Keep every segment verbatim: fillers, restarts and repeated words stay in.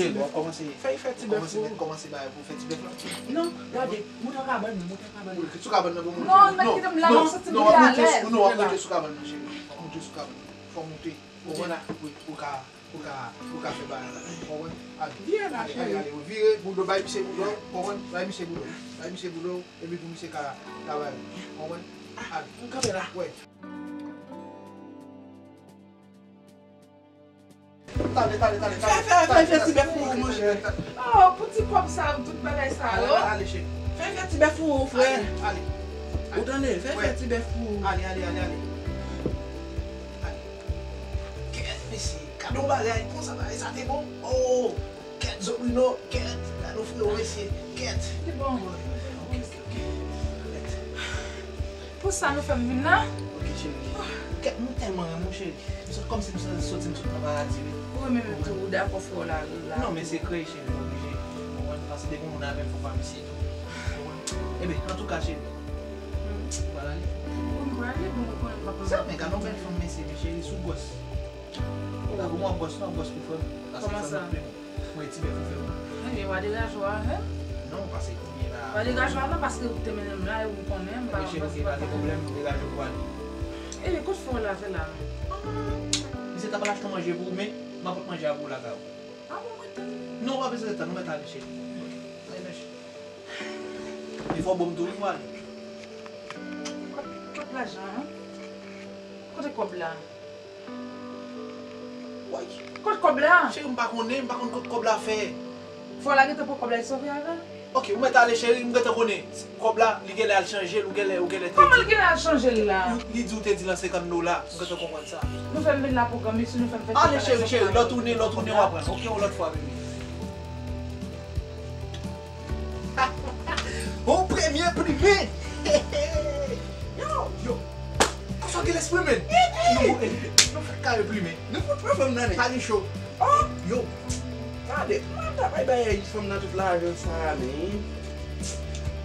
Cheri, w ap kòmanse, fè, fè ti bèf kòmanse pou mèt, kòmanse bagay pou fè ti bèf la. Non, gade, moute nan kabann nan, moute nan kabann nan. Moute sou kabann nan pou moute. Non, mèt kite m la, non, m santi m pi alèz. Non, w ap moute sou kabann nan, cheri. W ap moute sou kabann nan. Fò w moute. Ou konprann? Wi, ou ka, ou ka, ou ka fè bagay la. Ou konprann? Ale. Vire la, ale, ale, cheri. Ale, ale. Vire, boul do, bay misye boul do. Ou konprann? Bay misye boul do. Bay misye boul do. Epi pou misye ka travay. Ou konprann? Ale. M kanpe la. Wè. Tande, tande, tande, tande. Fè, fè, fè, fè ti bèf pou ou, monchè. Oh, pou ti kòb sa yo, tout bagay sa yo. Ale, ale, cheri. Fè, fè ti bèf pou ou, frè. Ale, ale. Ou tande? Fè, fè ti bèf pou ou. Ale, ale, ale, ale. Ale. Kèt, mesye. Gade yon bagay konsa, bagay sa te bon. Oh, kèt, Zobrino, kèt. Gade yon frewo, mesye. Kèt. Li bon. Ok, ok, ok. Kèt. Pou sa nou fè m vin la? Ok, cheri. Kèt, mwen tèlman renmen w, cheri. M santi kòmsi m sot, soti, m sot nan paradi, wi. Ou renmen m tou, ou dakò fè w la, la. Non, men se kreye, cheri, m oblije. Ou konprann? Paske depi yon moun avè l, fò pa misye tou. Ou konprann? Ebyen, antouka, cheri. Hmm. Ou pral ale? Wi, m pral ale, bon, ou konnen m p ap... Sa, men gade yon bèl fanm, mesye, men cheri, sou gwòs. Ou la, pou mwen, gwòs, non, gwòs pou frè m. Paske... Kòman sa? Frè m ap plen mwen. Mwen ti bèf ou fè mwen. Ebyen, w a degaje w a, hen? Non, paske kounye la... W a degaje w a non, paske ou te mennen m la, e ou konnen, m pa... Ebyen, cheri, ok, pa gen pwoblèm, degaje w pou ale. Ebyen, kot frè w la fè la? Misye t ap al achte manje pou ou, men m ap pot manje a pou ou lakay ou. A bon, mwen tann. Non, ou pa bezwen tann, ou mèt ale, cheri. Ok, ale, mèsi. E fò w ban m tou, wi, pou ale. Kot, kot lajan an? Kote kòb la? Woy. Kot kòb la? Cheri, m pa konnen, m pa konn kot kòb la fè. Fò w la gentan pran kòb la e sove avè l. Ok, ou mèt ale, cheri, m gentan konnen. Kòb la, li genlè al chanje l, ou genlè, ou genlè te di. Kòman l genlè al chanje l la? Li, li di ou te di l an senkant dola, m gentan konprann sa. Nou fè m vin la pou granmesi, nou fè m fè... Ale, cheri, cheri, lè w tounen, lè w tounen, w a pran. Ok, yon lòt fwa, bebe. Yon premye plimen! Yo, yo! Konsa w gen lespri, men! Nou, nou fèk kare plimen. Nou fout pran fanm nan, nèg. Pa gen cho. Oh! Yo! Gade, mwen ta bay bay fanm nan tout lajan sa a, men.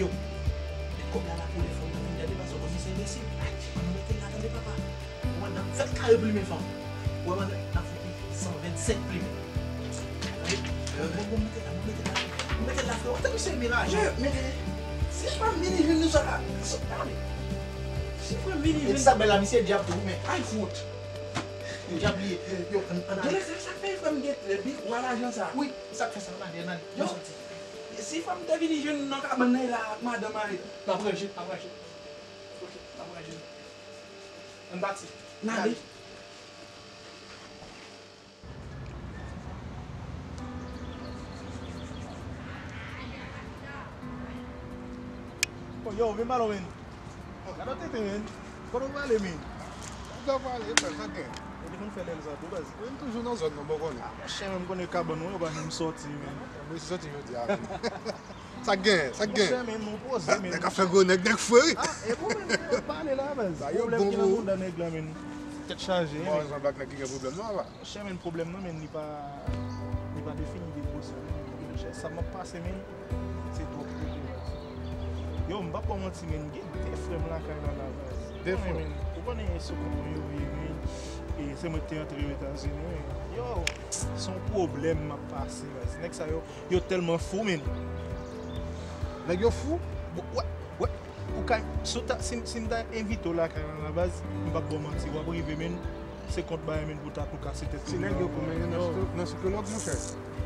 Yo! Met kòb la la pou lè fanm nan vin gade, paske w konn li se enbesil. Ann nou mete l la, tande, papa. Ou wè n ap fèk kare plimen fanm. Ou wè madanm n ap fouti san vennsenk plimen. Bon, bon, bon, mete la, bon, mete la. Bon, mete la, frè. Ou tande misye menaj. Mete. Si frè m vini jwenn nou sa, sa, tande. Si frè m vini jwenn. E sa bèl la, misye dyab tou, men ay fout. Dyab li ye. Yo, ann, ann ale. Sa, sa fè frè m gen, e, big wa lajan sa. Wi, sa k fè sa, ann ale, ann ale. Yo. Yo soti. Si frè m te vini jwenn nou nan kabann nan la ak madanm a li. N ap ranje, n ap ranje. Ok, n ap ranje. Ann pati. N ale. Oh, yo, vin pale w, men. Oh, gade w tenten, men. Kote w prale, men? Kote w prale, frè, sa k gen? Ou te konn fè lèl sa tou, baz? Wi, m toujou nan zòn nan, bon konnen. Ah, monchè, men, m konnen kabann mwen, yo pa janm sòti, men. Mwen soti jodi a, men. Sa k gen, sa k gen? Monchè, men, nou poze, men. Nèg ap fè gwo nèg, nèg fre, wi. Ah, e pou men, men, pale la, baz. Pwoblèm ki nan mouda nèg la, men. Tèt chaje, men. Bon, jan blak nèg ki gen pwoblèm, non, apa? Monchè, men, pwoblèm nan, men, li pa, li pa defini de gwo sa, men. Monchè, sa m ap pase, men, se twòp pou mwen, baz. Yo, m p ap ba w manti, men, gen de frè m lakay la, la, baz. De frè? Ou konnen, men, ou konnen se kòman yo ye, men. E se mwen ki te antre yo Etazini, men. Yo, se yon pwoblèm m ap pase, baz. Nèg sa yo, yo tèlman fou, men. Nèg yo fou? Bon, wè, wè. Ou ka, si w ta, si, si m ta envite w lakay la, la, baz, m p ap ba w manti, w ap rive, men. Se kont bagay, men, pou w ta tou kase tèt ou. Se nèg yo fou, men, nan, yo, sik-, nan sikològ, monchè.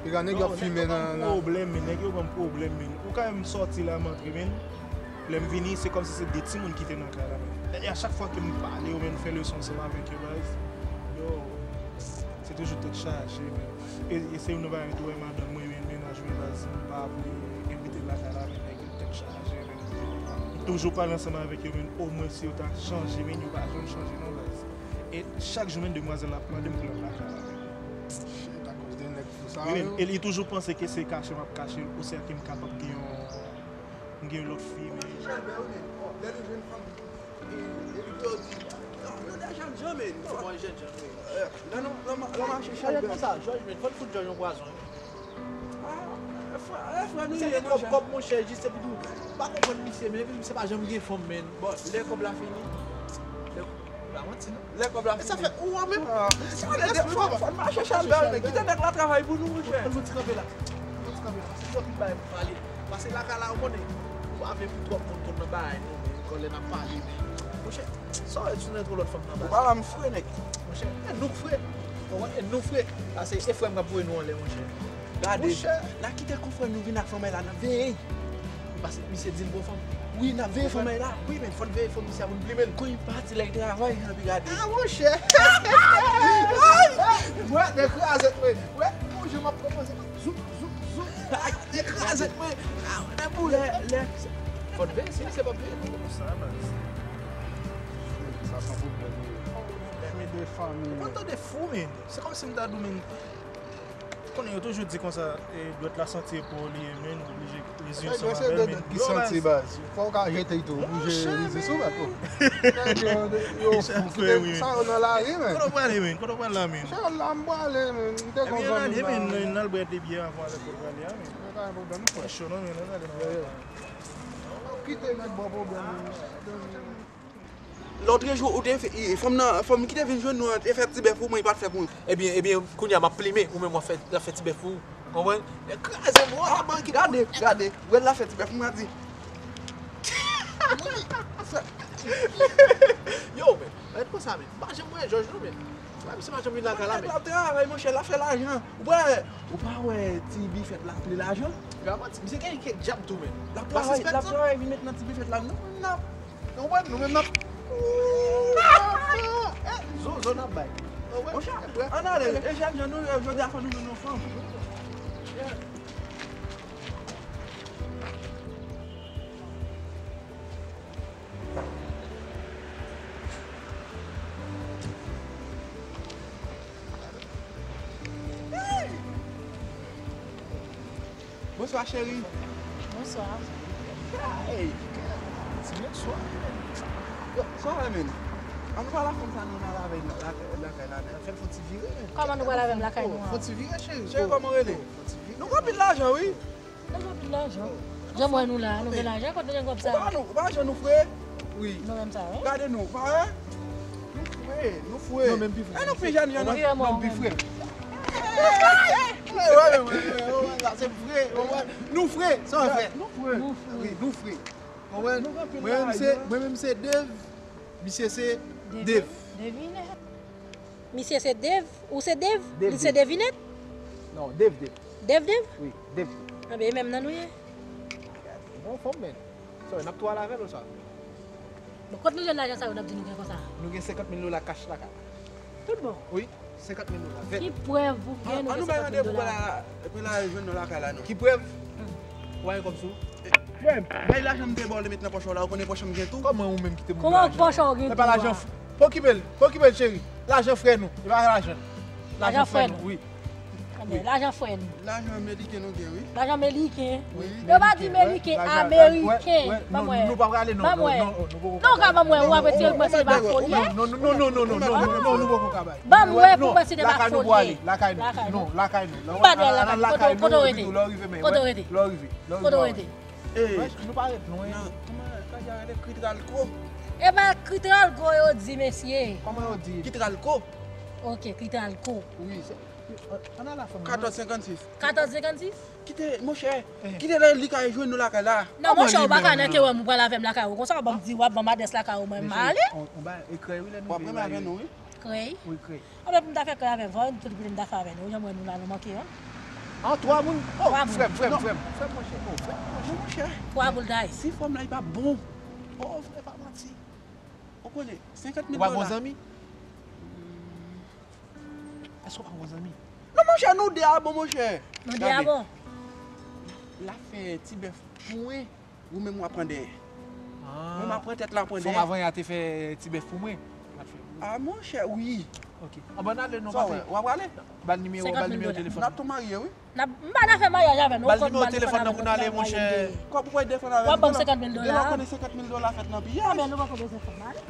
Piga nèg yo ap fimen nan, nan... Non, nèg yo ban m pwoblèm, men, nèg yo ban m pwoblèm, men. Ou ka wè m sòti la, m antre, men. Lè m vini, se kòmsi se de timoun ki te nan kay la, men. E a chak fwa ke m pale yo, men, m fè leson ansanm avèk yo, baz. Yo, se toujou tèt chaje, men. E, e se youn nan bagay tou, wè madanm mwen, men, mennaj mwen, baz, m pa vle envite l lakay la, men, nèg yo tèt chaje, men. M toujou pale ansanm avèk yo, men, omwen si yo ta chanje, men, yo pa janm chanje, non, baz. E chak jou, men, demwazèl la ap mande m pou l al lakay la, men. Shit, akoz de nèg fou sa yo. Wi, men, e li toujou panse ke se kache m ap kache l, oswa ke m kapab gen yon M gen lòt fi, men. Jèn, men, wi, men. Lè nou jwenn fanm, e, e Victor di, non, nou de jèn jan, men. Non, mwen jèn jan, wi. Lè nou, lè nou, lè nou mache chèlbè. Konsa, Jòj, men, fò n fout Jòj yon pwazon, wi. Ah, frè, eh, frè nou ye, monchè. Kòb, monchè, jis epi tou, m pa konprann misye, men, epi misye pa janm gen fanm, men. Bon, lè kòb la fini, lè Pa manti, non. Lè kòb la fini. Sa fè ou an menm. Fò, fò, fò n mache chal bèl, men kite nèg la travay pou nou, monchè. Fò nou ti kanpe la. Fò nou ti kanpe la. Pase anpil bagay pou pale. Pase lakay la, ou konnen. Ou pa vle pou twòp moun konn nan bagay, non, men kòlè n ap pale, men. Monchè, sa w wè sou nan twò lòt fanm nan baz. Ou pa la m fre, nèg. Monchè, e nou k fre. Ou wè, e nou k fre. Pase e frè m k ap voye nou anlè, monchè. Gade, monchè, n a kite konfrè nou vin ak fanm la, n ap veye. Pase misye di l bon fanm. Wi, n ap veye fanm la. Wi, men fò n veye fanm misye a pou n plimen l. Kon li pati lè l travay, epi gade. Ah, monchè. Wè, de krazèt, mwen. Wè, bon, jan m ap pran manzè. Zouk, zouk, zouk. Ay, de krazèt, mwen. Ah, lè pou lè, lè. Fò n veye, si misye p ap veye nou. Sa, baz. Sa san pwoblèm, wi. Fè de fanmi. Ou konn tande fou, men. Se kòmsi m ta di w, men. Konnen yo toujou di konsa, e, dwèt la santi e po li ye, men, ou oblije rize ansanm avè l, men. Ki santi, baz? Fò w ka jete l tou, oblije rize sou bak, oh. Nèg yo, yo fou, kite sa yo nan lari, men. Kote w prale, men? Kote w pral la, men? Chal la, m prale, men. M te konn zanmi m, men. N al bwè de byè avan lè kote w prale a, men. Pa gen pwoblèm, non, frè. Cho, non, men, n al ale nan kite nèg bò pwoblèm, men. Lòt jou, ou te fè, e, fanm nan, fanm ki te vin jwenn nou an, te fè ti bèf pou mwen, li pa t fè pou mwen. Ebyen, ebyen, kounye a m ap plimen, ou menm w ap fè, l ap fè ti bèf pou ou. Konprann? Nèg kraze m, w a ban ki. Gade, gade, wè l ap fè ti bèf pou mwen, di. Yo, men, rete konsa, men. M pa janm wè Jòj, non, men. Wè, misye pa janm vin lakay la, men. L ap travay, monchè, l ap fè lajan. Ou pa wè, ou pa wè ti bifèt la ap li lajan? Misye gen kèk djab tou, men. L ap travay, l ap travay, vin met nan ti bifèt la, non, n ap Ou konprann? Nou menm n ap. Eh, zo, zo n ap bay. Ou konprann? Monchè, ann ale. E jèn jan nou ye, jodi a fò nou jwenn yon fanm. Bonswa, cheri. Bonswa. Hey, ti bonswa. Yo, sa w fè, men? An nou pral avè fanm sa nou nan lavèy lakay la, men. Fè l fè ti vire, men. Kòman nou pral avè l lakay nou an? Fè ti vire, cheri. Cheri, kòman w rele? Nou gen anpil lajan, wi. Nou gen anpil lajan. Jan m wè nou la, nou gen lajan, kote nou jwenn kòb sa? Ou pa, nou, ou pa jan nou fre? Wi. Nou menm sa, wi. Gade nou, pa wè? Nou fre, nou fre. Nou menm pi fre. E nou pi jèn, jèn. Nou pi fre. Wi, wi, wi, wi, wi, sa se vre. Nou fre, sa w fè? Nou fre. Wi, nou fre. Mwen menm se, mwen menm se Dave, misye se Dave. Devine. Misye se Dave, ou se Dave, li se Devinèt? Non, Dave, Dave. Dave, Dave? Wi, Dave. Anben, e menm nan nou ye. Bon, fanm, men. Sa, n ap tou al avè l ou sa? Bon, kot nou jwenn lajan sa yo n ap di nou gen konsa? Nou gen senkant mil dola kach lakay. Tout bon? Wi, senkant mil dola. Ki prèv ou gen nou gen senkant mil dola? An nou bay randevou pou la, pou la jwenn nou lakay la, non. Ki prèv? Ou pa gen kòb sou ou? Frè m, bay lajan m te ba w, li met nan pòch ou la, ou konnen pòch ou m gen tou. Kòman ou menm ki te ban m lajan? Kòman pòch ou gen tou a? Pa okipe l, pa okipe l, cheri. Lajan frè nou, e pa lajan. Lajan frè nou, wi. Anben, lajan frè nou. Lajan meliken nou gen, wi. Lajan meliken. Wi. Yo pa di meliken, ameriken. Ban mwen. Nou pa prale, non, non, non, nou poko ka bay. Non, ou ka ban mwen, ou ap retire l, mwen se pa foli. Non, non, non, nou poko ka bay. Ban mwen pou mwen si te pa foli. Lakay nou, lakay nou. Non, lakay nou. M pa dwe al lakay nou. Kote w rete? Kote w rete? Kote w rete? Ey, nou pa ret lwen. Nan, kòman, kòman rele Kritralco? E pa Kritralco yo di, mesye. Kòman yo di? Kitralco. Ok, Kritralco. Wi, se, an, an ala fanm nan. Katòz senkannsis. Katòz senkannsis? Kite, monchè, kite lè li ka jwenn nou lakay la. Non, monchè, ou pa ka nan ke wè m ou pral avè m lakay ou. Konsa, w ap ban m di, w ap ban m adrès lakay ou, mwen, m ale. Mesye, on, on ba, e krèy, wi, lè nou vini la, wi. Krèy? Wi, krèy. Anben pou m ta fè kè avè vòy, m tout vle m ta fè avè nou. Jan m wè nou la, nou manke, wi. An twa moun? Oh, frè m, frè m, frè m. Frè m, monchè. Oh, frè m, monchè. Twa boul dayis. Si fanm la, li pa bon. Oh, frè, pa manti. Ou konnen, senkant mil dola. Ou pa gon zanmi? Èske ou pa gon zanmi? Non, monchè, nou de a bon, monchè. Nou de a bon. L ap fè ti bèf pou mwen. Ou menm w ap pran dèyè. Mwen m ap pran tèt la, pran dèyè. Fanm avan yè a te fè ti bèf pou mwen. Ah, monchè, wi. Ok. Anben, n ale non, pase. W ap prale? Ba l nimewo, ba l nimewo telefòn. N ap tou marye, wi. M pa nan afè maryaj avè nou. Ba l nimewo telefòn nan pou n ale, monchè. Kòb ou pral defann avè m. W ap ban m senkant mil dola. Deja konnen senkant mil dola fèt nan piyaj. Anben, nou poko bezwen fanm, ale.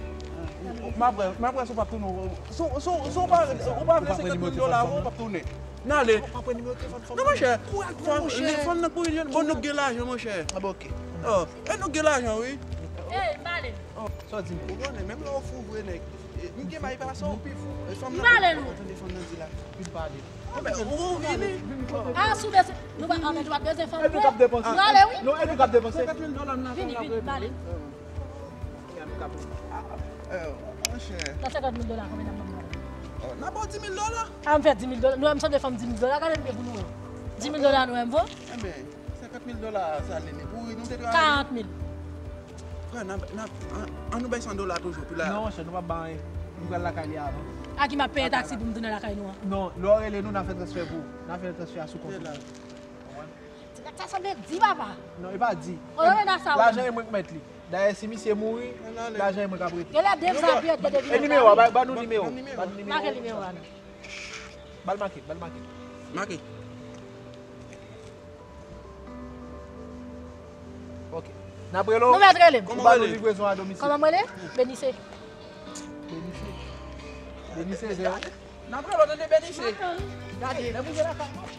M ap wè, m ap wè si w p ap tounen. Si w, si w, si w pa, ou pa vle senkant mil dola, ou p ap tounen. N ale. Non, monchè. Fanm, fanm nan pou vin jwenn. Bon, nou gen lajan, monchè. Ah, bon, ok. Oh, e nou gen lajan, wi. Ey, m ale. Oh, sa w di m? Ou konnen, menm lè w fou vre, nèg. M gen may pa sa w pi fou. E fanm nan. M pale nou. Tande fanm nan di la. Vin pale. Anben, ou vini. A, sou bezwen. Nou pa, anben, nou pa bezwen fanm. E nou k ap depanse. M pale, wi. Non, e nou k ap depanse. Senkant mil dola m nan. Vini, vini, pale. Monchè. Nan senkant mil dola, konbyen n ap ban m? N ap ba w dis mil dola. A, m fè dis mil dola. Nou, m sanble fanm dis mil dola. Gade m byen pou nou wè. Dis mil dola nou wè m vo? Enben, senkant mil dola sa li, li pou nou te dwe ale. Karant mil. Frè, n ap, n ap, an, an nou bay san dola toujou, pou la. Non, monchè, nou p ap bay anyen. Nou pral lakay li avan. A ki m ap peye taksi pou m tounen lakay nou an? Non, lè w rele nou, n a fè transfè pou ou. N a fè transfè a sou kont ou. Ti nèg sa sanble di, papa. Non, e pa di. O, non, men nan sa, wi. Lajan e mwen k mèt li. Dayè, si misye mouri, lajan e mwen k ap rete. Genlè Dave Xavier te devine. E nimewo a, ba, ba nou nimewo. Ba nou nimewo. Make nimewo a, non. Ba l make, ba l make. Make. Ok. N ap rele w. Nou mèt rele m. Ou ba nou livrezon a domisil. Kòman m rele? Benise. Benise. Benise, se. N ap rele w, tande, Benise. Gade, lè m rive lakay mwen.